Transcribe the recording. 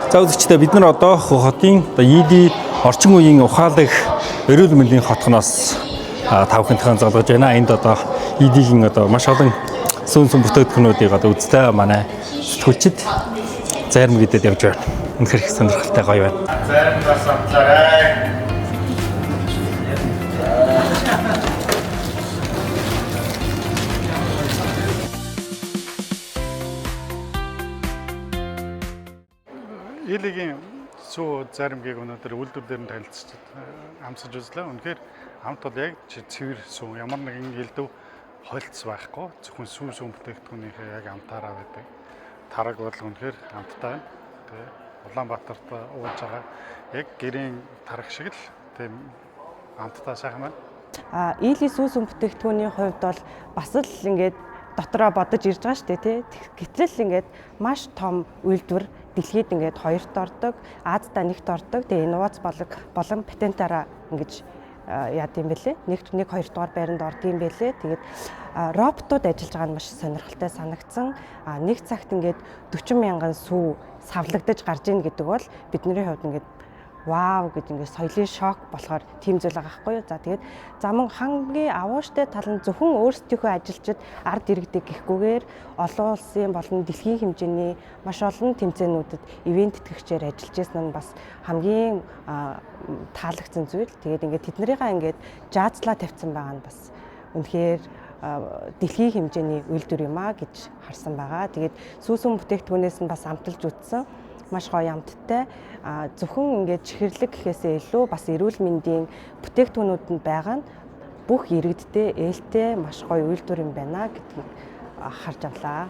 За үзэгчдээ, бид нар одоо хотын одоо Или орчин үеийн ухаалаг эрүүл мэндийн хотхоноос та бүхэнтэйгээ золгож байна. Энд одоо Илигийн одоо маш олон сүүн сүүн бүтээгдэхүүнүүдийг одоо үзлээ. Манай сэтгүүлчид зарим гэдэд явж байна. Үнэхээр их сонирхолтой, гоё байна. Зарим бас амтлаарай. Илигийн сүү заримгийг өнөөдөр үйлдвэр дээр нь танилцж амсаж үзлээ. Үнэхээр амт бол яг цэвэр сүү, ямар нэгэн элдв холц байхгүй. Зөвхөн сүү сүүн бүтээгдэхүүнийхээ яг амтаараа байдаг. Тараг бол үнэхээр амттай байна. Тэгээ Улаанбаатарт ууж байгаа яг гэрийн тараг шиг л тийм амттай, сайхан байна. Илийн сүү сүм бүтээгдэхүүний хувьд бол бас л ингээд дотроо бодож ирж байгаа шүү дээ, тий. Гэтэл ингээд маш том үйлдвэр, дэлхийд ингээд хоёрт ордог, Азда нэгт ордог. Тэгээ инновац болон патентаараа ингэж яад юм бэлээ. Нэгт нэг хоёр дугаар байранд орд юм бэлээ. Тэгээд роботууд ажиллаж байгаа нь маш сонирхолтой санагдсан. Нэг цагт ингээд 40 мянган сүү савлагдаж гарч ийн гэдэг бол бидний хувьд ингээд вау гэж ингээд соёлын шок болохоор тийм зүйл байгаа байхгүй юу. За, тэгээд за мөн хамгийн авууштай тал нь зөвхөн өөрсдийнхөө ажилчид, ард иргэдэг гэхгүйгээр олон улсын болон дэлхийн хэмжээний маш олон тэмцээнүүдэд ивент тэтгэгчээр ажиллаж байсан нь бас хамгийн таалагдсан зүйл. Тэгээд ингээд тэднэрийгээ ингээд жаазлаа тавьсан байгаа нь бас үнэхээр дэлхийн хэмжээний үйлдвэр юм а гэж харсан байгаа. Тэгээд сүүсэн бүтээгдэхүүнээс нь бас амталж үзсэн, маш гоё амттай. Зөвхөн ингээд чихэрлэг гэхээсээ илүү бас эрүүл мэндийн бүтээгдэхүүнүүд нь байгаа нь бүх иргэдтэй ээлтэй маш гоё үйлдвэр юм байна гэдгийг харж авлаа.